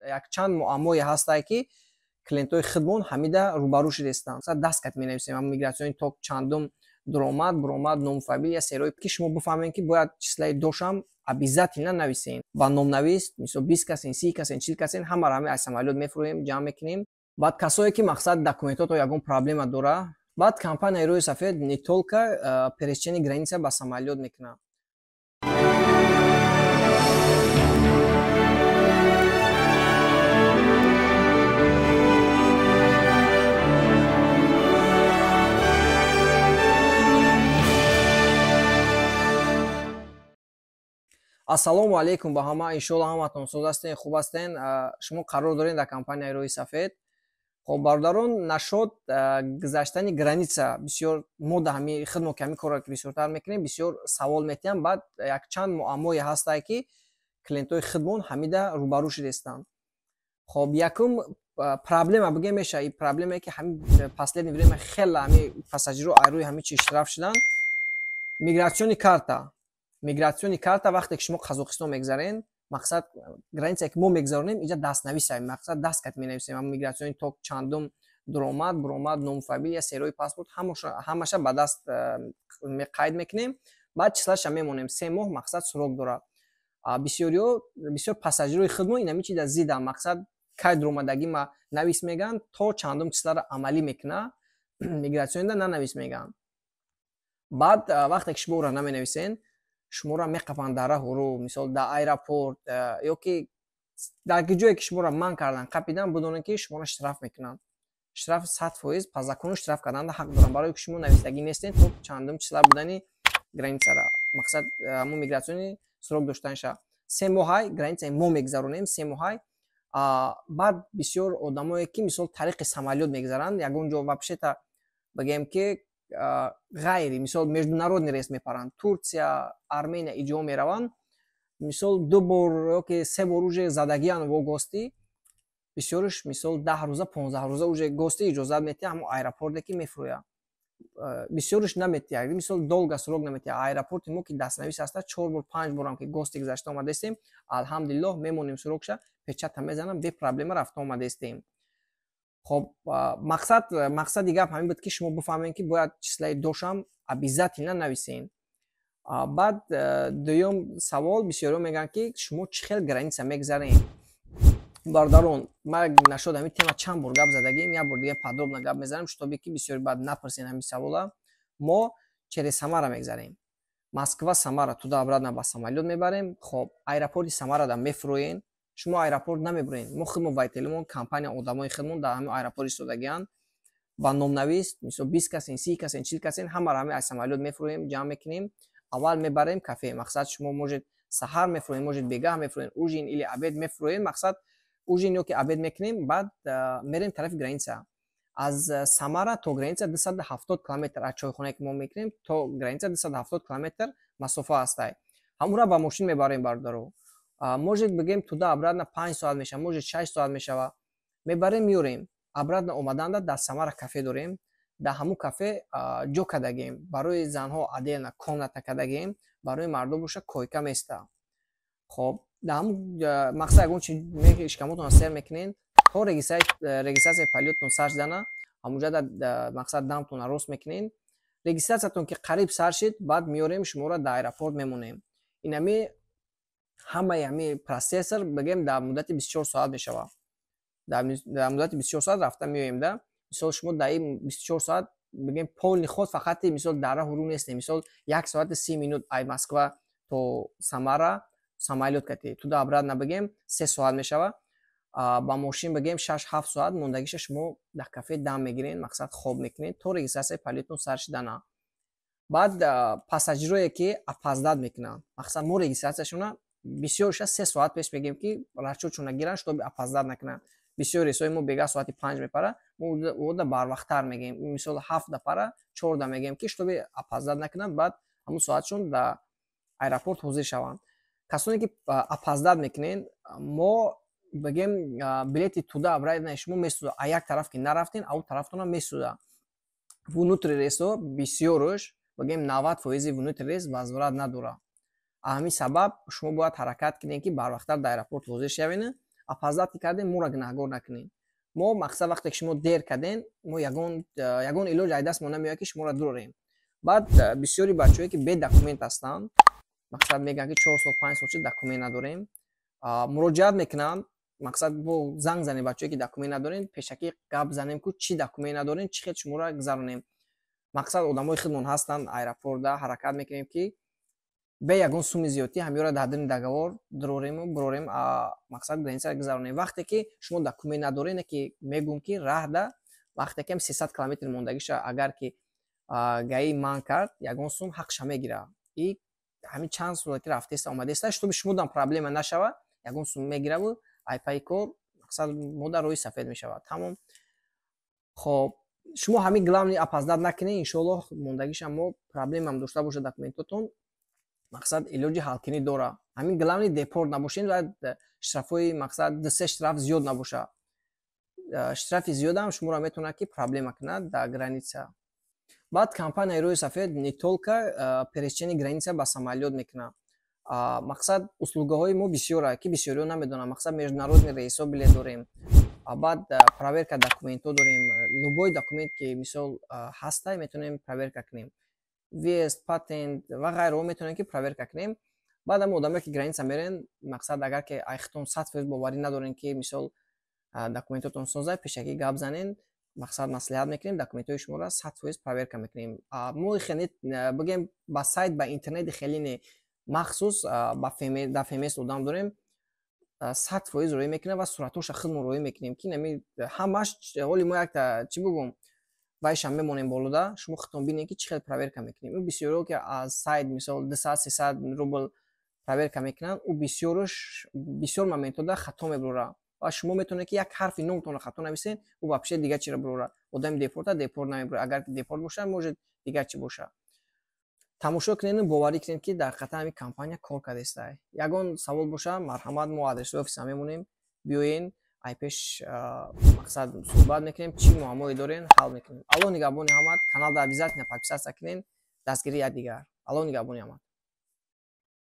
Якчанд муаммое ҳастае, ки клиентҳои худмон ҳамида рӯбарӯ шудастанд. Даст кат менависем ҳам миграционный ток чандум дуромад, буромад, ному фамилия, серои, ки шумо бифаҳмед, ки бояд числаи дошам обязательно нависем. Ба номнавис, мисол, 20 касен, 30 касен, 40 касен, ҳамаро ҳами аз самолёт мефурӯем, ҷамъ мекунем. Баъд касое, ки, мақсад, документото ягон проблема дора. Баъд компанияи Рӯи Сафед не только пересечение граница ба самолёт мекунад. Ассалому алайкум ба ҳама, иншоалло, ҳаматон соз ҳастен, хуб ҳастен. Шумо қарор доред дар компанияи Рӯи Сафед. Хоб, бародарон, нашод гузаштани граница бисёр мо да ҳами хидмо, ки ҳами корро бисёртар мекунем, бисёр савол метиҳам. Баъд якчанд муаммое ҳастае, ки клиентҳои худмон ҳамида рӯбарӯ шудастанд. Хоб, якум проблема бигем меша, и проблемае, ки ҳами последнее время хеле ҳами пассажиро айрӯи ҳами чи штраф шуданд: миграционный карта. Миграционный карта, вақте ки шумо Қазоқистон мегзарен, мақсад, границае ки мо мегзаронем, инҷа дастнависаем, мақсад, даст кат менависем ам миграционный ток чандум дуромад, буромад, ному фамилия, серои паспорт, ҳамаша ба даст қайд мекунем. Баъд числаша мемонем, 3 моҳ, мақсад, срок дорад. Бисёриҳо, бисёр пассажирои худмо инами чиза зидам, мақсад, кай дуромадагӣ ма навис мегӯянд, то чандум числаро амалӣ мекуна миграционда нанавис мегӯянд. Баъд вақте ки шумо ӯро наменависен, шуморо меқапанд дар раҳу, мисол, дар аэропорт ё ки дар ки ҷое ки шуморо манъ кардан, қапидан, бидонед, ки шуморо штраф мекунанд. Штраф 100%, по закону штраф карданда ҳақ доранд, барое ки шумо нависдагӣ нестен то чандум числа будани границара, мақсад, ҳамун миграционный срок доштанша 3 моҳай. Границаи мо мегзаронем 3 моҳай. Баъд бисёр одамое, ки, мисол, тариқи самолёт мегзаранд, ягон ҷо вообще-то, бигем, ки ғайри, мисол, международный рейс мепаранд, Турция, Армения, иҷо мераванд, мисол, ду бор ёки се бор уже задагиян во гости. Бисёрш, мисол, 10 рӯза, 15 рӯза уже гости иҷозат метиҳад, ҳамон аэропорте ки мефурӯяд. Бисёрш наметиҳад, мисол, долго срок наметиҳад. Аэропорти мо, ки дастнавис ҳаста, чор бор, панҷ борам ки гости гузашта омадаистем, алҳамдулиллоҳ, мемонем срокша, печата мезанам, бе проблема рафта омадаистем. Хоб, мақсад, мақсади гап ҳамин буд, ки шумо бифаҳмед, ки бояд числаи дошам обязательно нависен. Баъд дуюм савол: бисёриҳо мегӯянд, ки шумо чӣ хел граница мегзарем. Бародарон, ман нашод ҳамин тема чанд бор гап задагим, як бор дига подробно гап мезанем, чтобы ки бисёри баъд напурсен ҳамин савола. Мо через Самара мегзарем, Москва, Самара, туда обратно ба самолёт мебарем. Хоб, аэропорти Самарада мефурӯем, шумо аэропорт намебурен. Мо худмон водителимон, компания, одамои худмон дар ҳамин аэропорт истодагианд. Ба номнавис, мисол, 20 касен, 30 касен, 40 касен, ҳамаро ҳами аз самолёт мефурӯем, ҷамъ мекунем, аввал мебарем кафе. Мақсад, шумо может саҳар мефурӯем, может бегаҳ мефурӯем, ужин или обед мефурӯем, мақсад, ужин ё ки обед мекунем, баъд мерем тарафи граница. Аз Самара то граница 270 километр, аз чойхонае ки мо мекунем то граница 270 километр масофа ҳастай. Ҳамура ба мошин мебарем, бародаро. Может, бигем, туда обратно 5 соат мешава, может, 6 соат мешава. Мебарем, меёрем. Обратно омаданда дар Самара кафе дорем, дар ҳамун кафе ҷо кардагем. Барои занҳо отдельно комната кардагем, барои мардо боша койка места. Хоб, дар ҳамун, мақсад, ягон чи шикамотон сер мекунен, то регистрацияи полётон сар шудана, ҳамунҷа, мақсад, дамтона рост мекунен. Регистрациятон ки қариб сар шид, баъд меёрем, шуморо дар аэропорт мемонем. Инами ҳамаи ҳами процессор, бигем, дар муддати 24 соат мешавад. Дар муддати 24 соат рафта меоем. Да, мисол, шумо дар ин 24 соат, бигем, полный ход, фақати, мисол, дар раҳу рӯ нестем. Мисол, 1 соати 30 минут ай Москва то Самара самолёт кати, туда обратно, бигем, 3 соат мешавад. Ба мошин, бигем, 6-7 соат мондагиша шумо дар кафе дам мегирен, мақсад, хоб мекунед то регистрацияи полётон сар шидана. Баъд пассажирое, ки опоздать мекунанд, мақсад, мо регистрацияшона бисёрша 3 соат пеш мегӯем, ки расчётшона гиранд, чтобы опоздать накунанд. Бисёр рейсҳои мо бегаҳ соати 5 мепара, мо ода барвақттар мегӯем, мисол, 7-да пара, 4-да мегӯем, ки чтобы опоздать накунанд, баъд ҳамун соатшон дар аэропорт ҳозир шаванд. Касоне ки опоздать мекунед, мо, бигем, билети туда обратно шумо месӯзад. А як тараф ки нарафтен, ау тарафтона месӯзад. Внутри рейсҳо бисёрш, бигем, 90 фоизи внутри рейс возврат надорад. Ҳамин сабаб шумо бояд ҳаракат кунед, ки барвақттар дар аэропорт ҳозир шавед. Опоздать кардем, моро гунаҳгор накунед. Мо, мақсад, вақте ки шумо дер кардем, мо ягон илоҷ ай даст мо намеояд, ки шуморо дурорем. Баъд бисёри бачаҳое, ки бе документ ҳастанд, мақсад, мегӯянд, ки 4 сол, 5 сол шуд, документ надорем, муроҷиат мекунанд. Мақсад, бо занг занем, бачаҳое ки документ надорем, пешакӣ гап занем, ку чӣ документ надорем, чӣ хел шуморо гузаронем. Мақсад, одамои худмон ҳастанд аэропорта, ҳаракат мекунем, ки бе ягон суми зиёдтӣ ҳамёро дар дини договор дурорему бурорем, мақсад, граница ра гузаронем. Вақте ки шумо документ надорем, ки мегӯм, ки раҳда, вақте ки 300 километр мондагиша, агар ки ГАИ манъ кард, ягон сум ҳақша мегирад. И ҳамин чанд сола ки рафтеста, омадеста, чтобы шумодам проблема нашавад, ягон сум мегираву айпаи кор, мақсад, мода роҳи сафед мешавад, тамом. Хоб, шумо ҳамин главный опоздать накунед, иншоаллоҳ, мондагиша мо проблемам дошта бошад документотон, мақсад, илоҷи ҳалкунӣ дора. Ҳамин главный депорт набошед ва штрафҳои, мақсад, дусе штраф зиёд набошад. Штрафи зиёдам шуморо метавонад, ки проблема кунад дар граница. Баъд компанияи Рӯи сафед не только пересечение граница ба самолёт мекунад. Мақсад, услугаҳои мо бисёра, ки бисёриҳо намедонанд. Мақсад, международный рейсҳо билет дорем, баъд проверка документҳо дорем. Любой документ ки, мисол, ҳастай, метавонем проверка кунем, въезд, патент ва ғайраҳо метавонем, ки проверка кунем. Баъд ам одамое ки граница мерен, мақсад, агар ки айхтон 100% боварӣ надорем, ки, мисол, документотон соза, пешакӣ гап занен, мақсад, маслиҳат мекунем, документҳои шуморо 100% проверка мекунем. Мо хеле, бигем, ба сайт, ба интернети хеле не, махсус дар ФМС одам дорем, 100% роӣ мекунем ва суратҳоша худмон роӣ мекунем, ки нами ҳамаш ҳоли мо якта, чӣ бигӯм, вайшам мемонем болода, шумо худтон бинед, ки чӣ хел проверка мекунем. Ӯ бисёриҳо ки аз сайт, мисол, 200, 300 рубл проверка мекунанд, ӯ бисёрш бисёр моментҳода хато мебурора ва шумо метавонед, ки як ҳарфи номтонро хато нависед, ӯ вообще дигар чиро бурора. Одами депорта депорт намебурад, агар депорт боша, может, дигар чӣ боша. Тамошо кунеду боварӣ кунед, ки дар ҳақиқатан ҳамин компания кор кардааста. Ягон савол боша, марҳамат, мо адресҳои офиса мемонем, биёен, айпеш, мақсад, суҳбат мекунем, чӣ муаммое дорен, ҳал мекунем. Аллоҳ нигаҳбони ҳамат. Каналда обязательно подписаться кунен. Дастгирии якдигар. Аллоҳ нигаҳбони ҳамат.